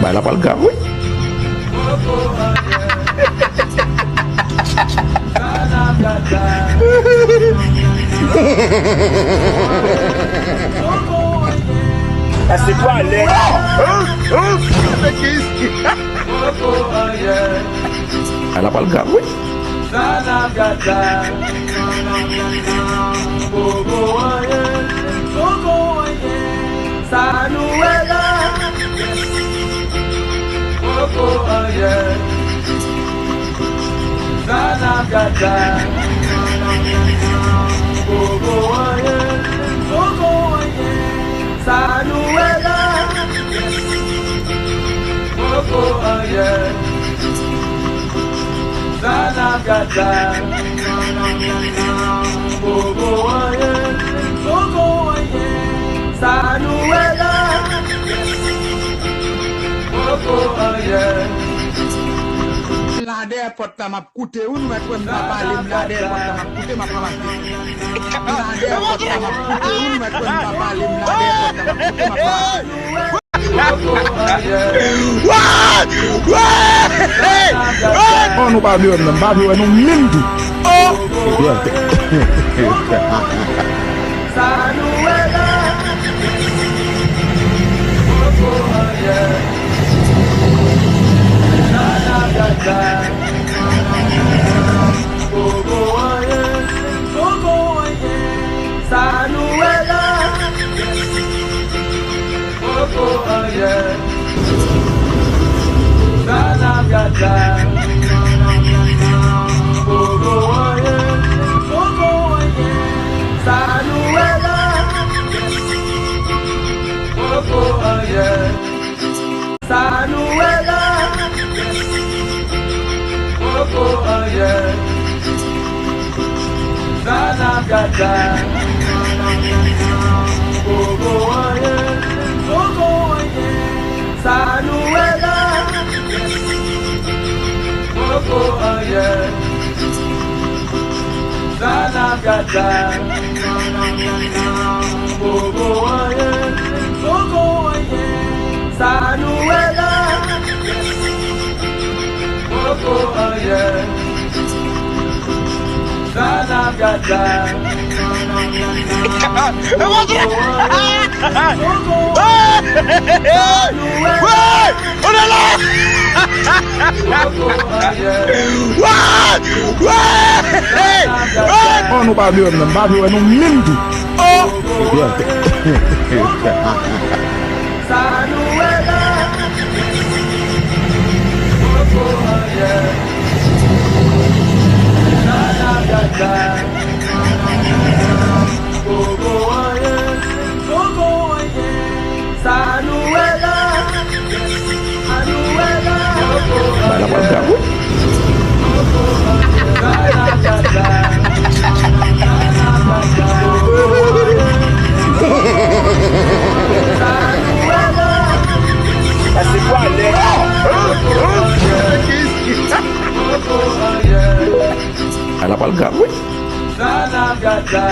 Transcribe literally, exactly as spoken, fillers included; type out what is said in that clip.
Ala pral grav, wi. Sa se twalèt. Ala pral grav, wi. Sa n ap gad la. Poko anyen, poko anyen. Sa nou wè la. Poko anyen. Sa n ap gad la. Poko anyen, poko anyen. Sa nou wè la. Poko anyen. Sa n ap gad la. Poko anyen, poko anyen. Sa nou wè la. Poko anyen. La dèyè pòt la, m ap koute, wi, nou mèt wè m pa pale, m la dèyè pòt la, m ap koute, m ap ranmase. M la dèyè pòt la, m ap koute, wi, nou mèt wè m pa pale, m la dèyè pòt la, m ap koute, m ap ranmase. What? What? Hey! What? Oh, nou pa vle wè m nan, m pa vle wè nou menm tou. Oh! Sa nou wè la. Poko anyen. Sa n ap gad la. Poko anyen. Poko anyen. Sa nou wè la. Poko anyen. Sa n ap gad la. Poko anyen. Poko anyen. Sa nou wè la. Poko anyen. Sa nou wè la. Poko anyen. Sa n ap gad la. Poko anyen. Poko anyen. Sa nou wè la. Poko anyen. Sa n ap gad la. Poko anyen, poko anyen. Sa nou wè la. Poko anyen. Sa n ap gad la. Poko anyen, poko anyen. Sa nou wè la. What? What? Hey! What? Oh, nou pa vle wè m nan, m pa vle wè nou menm tou. Oh! Sa nou wè la. Poko anyen. Sa n ap gad la. Poko anyen. Poko anyen. Sa nou wè la. Sa nou wè la. Bagay la pral grav, wi. Sa n ap gad la. Sa n ap gad la. Poko anyen. Sa nou wè la. Sa se twalèt. Bagay la pral grav, wi. Sa n ap gad la.